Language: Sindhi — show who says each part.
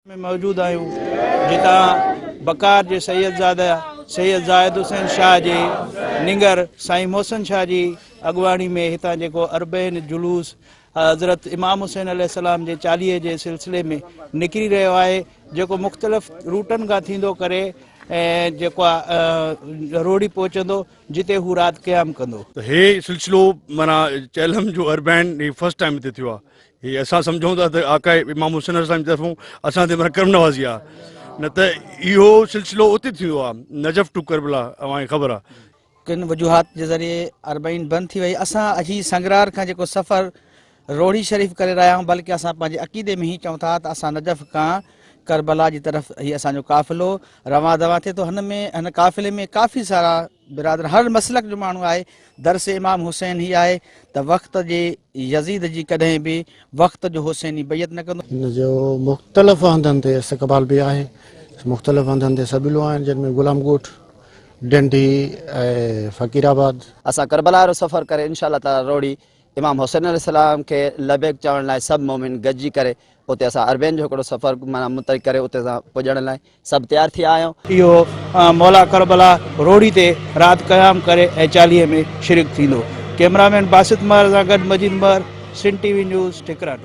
Speaker 1: ۾ موجود آهيون جتان بڪار جي سيد زاده سيد زاهد حسين شاهه جي ننگر سائين محسن شاهه جي اڳواڻي ۾ هتان جيڪو اربعين جلوس حضرت امام حسين عليه السلام جي چاليهي جي سلسلي ۾ نڪري رهيو آهي جيڪو مختلف روٽن کان ٿيندو ڪري ۽ جيڪو روهڙي پهچندو جتي هو رات قيام ڪندو.
Speaker 2: ته هي سلسلو معنيٰ چهلم جو اربعين هي فرسٽ ٽائيم هتي ٿيو آهي هي اسان سمجهون ٿا ته آقا امام حسين عليه السلام جي طرفون اسان تي معنيٰ ڪرم نوازي آهي نه ته اهو سلسلو اتي ٿيندو آهي نجف ٽو ڪربلا اوهان کي خبر آهي.
Speaker 3: ڪن وجوهات جي ذريعي اربعين بند ٿي وئي اسان هي سنگرار کان جيڪو سفر روهڙي شريف ڪري رهيا آهيون بلڪه اسان پنهنجي عقيدي ۾ هي چئون ٿا ته اسان نجف کان ڪربلا جي طرف هي اسان جو قافلو روان دوان ٿئي ٿو هن ۾ هن قافلي ۾ ڪافي سارا برادر هر مسلڪ جو ماڻهو آهي درس امام حسين هي آهي ته وقت جي يزيد جي ڪڏهن به وقت جو حسيني بيعت نه ڪندو.
Speaker 4: هن جو مختلف هنڌن تي استقبال به آهي مختلف هنڌن تي سبيلون آهن جن ۾ غلام ڳوٺ، ڊنڍي ۽ فقير آباد.
Speaker 5: اسان ڪربلا وارو سفر ڪري انشاء الله تعالي روهڙي امام حسين عليه السلام کي لبيڪ چوڻ لاء سڀ مؤمن گڏجي ڪري اتي اسان اربعين جو هڪڙو سفر معنيٰ متعين ڪري اتي اسان پڄڻ لاء سڀ تيار ٿي آيا آهيون.
Speaker 1: اهو مولا ڪربلا روهڙي تي رات قيام ڪري ۽ چاليهي ۾ شريڪ ٿيندو. ڪئميرا مين باسط مهر سان گڏ Majeed Mehar, Sindh T V news, Thikra.